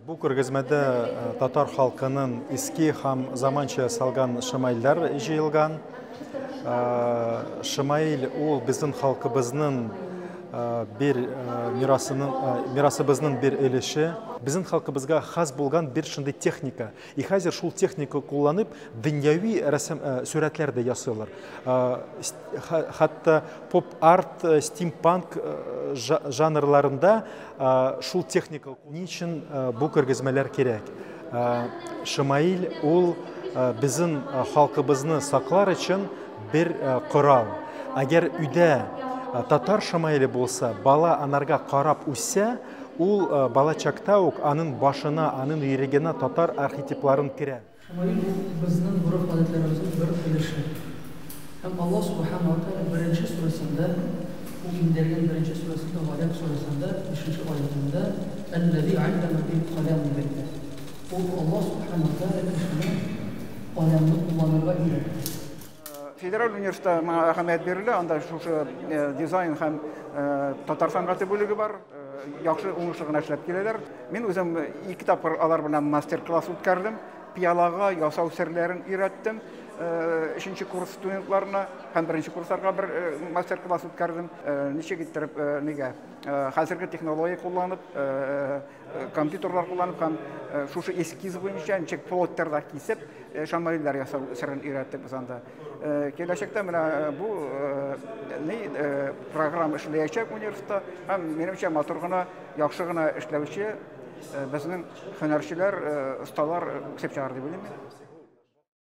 Бу күргәзмәдә татар халкының иске һәм заманча ясалган шамаилләр җыелган. Шамаил ул безнең халкыбызның бер мирасының, мирасыбызның бер өлеше. Безнең халкыбызга хас булган бер шундый техника. И хәзер шул техника кулланып, дөньяви рәсем, сурәтләр дә ясыйлар. Хәтта поп-арт, стимпанк жанрларында шул техника. Ни өчен бу күргәзмәләр кирәк? Шамаил ул безнең халкыбызны саклар өчен бер корал. Әгәр өйдә татар шамаиле булса, бала анарга карап үссә, ул бала чакта ук аның башына, аның йөрәгенә татар архетипларын керә. Шамаил ул безнең гореф-гадәтләребезнең бер өлеше. Һәм Аллаһ Сүбхәнәһү вә Тәгалә беренче сүрәсендә, ул иңдергән беренче сүрәсендә, Галәк сүрәсендә, бишенче аятендә, Әлләзи алләмә бил каләм дип әйтә. Ул Аллаһ Сүбхәнәһү вә Тәгалә кешене каләмне кулланырга өйрәтте. Федераль университетта моңа әһәмият бирелә, анда шушы дизайн һәм татар сәнгате бүлеге бар. Яхшы, уңышлы гына эшләп киләләр. Мин үзем ике тапкыр алар белән мастер-класс үткәрдем. Пиалага ясау серләрен өйрәттем. Өченче курс студентларына һәм беренче курсларга бер мастер-класс үткәрдем. Ничек иттереп нигә хәзерге технология кулланып, компьютерлар кулланып һәм шушы эскиз буенча ничек плоттерда кисеп шамаилләр ясау серен өйрәттек без анда. Киләчәктә менә бу ни программа эшләячәк университетта һәм минемчә матур гына, яхшы гына эшләүче безнең һөнәрчеләр, осталар үсеп чыгар дип уйлыйм мин.